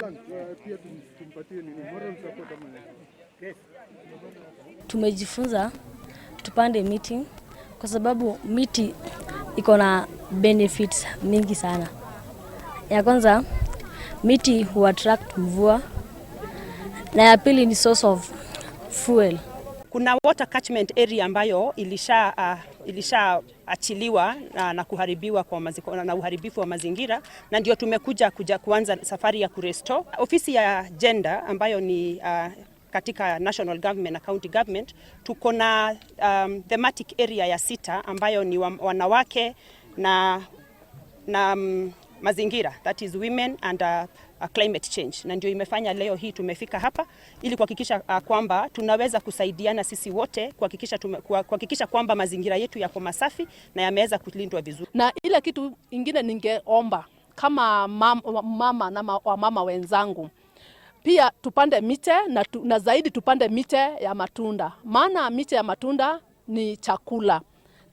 Pia tumpatie nini moral support ama Tumejifunza tupande miti kwa sababu miti iko na benefits mingi sana. Ya kwanza, miti huattract mvua, na ya pili ni source of fuel. Kuna water catchment area ambayo ilishaachiliwa na kuharibiwa kwa na uharibifu wa mazingira, na ndio tumekuja kuja kuanza safari ya kurestore. Ofisi ya gender ambayo ni katika national government na county government, tuko na thematic area ya sita ambayo ni wanawake na mazingira, that is women and climate change, na ndio imefanya leo hii tumefika hapa ili kuhakikisha kwamba tunaweza kusaidiana sisi wote kuhakikisha kwamba mazingira yetu yako masafi na yameweza kulindwa vizuri. Na ile kitu ingine ningeomba kama mama na wamama wenzangu pia tupande miche na zaidi tupande miche ya matunda, maana miche ya matunda ni chakula,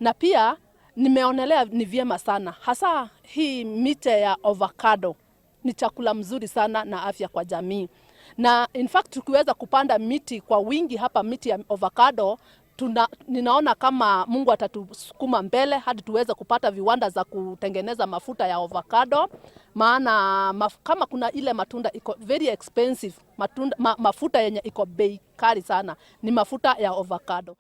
na pia nimeonelea ni vyema sana, hasa hii miche ya avocado ni chakula mzuri sana na afya kwa jamii. Na in fact tukiweza kupanda miti kwa wingi hapa, miti ya avocado, ninaona kama Mungu atatusukuma mbele hadi tuweze kupata viwanda za kutengeneza mafuta ya avocado. Maana kama kuna ile matunda iko very expensive matunda, mafuta yenye iko bei kali sana ni mafuta ya avocado.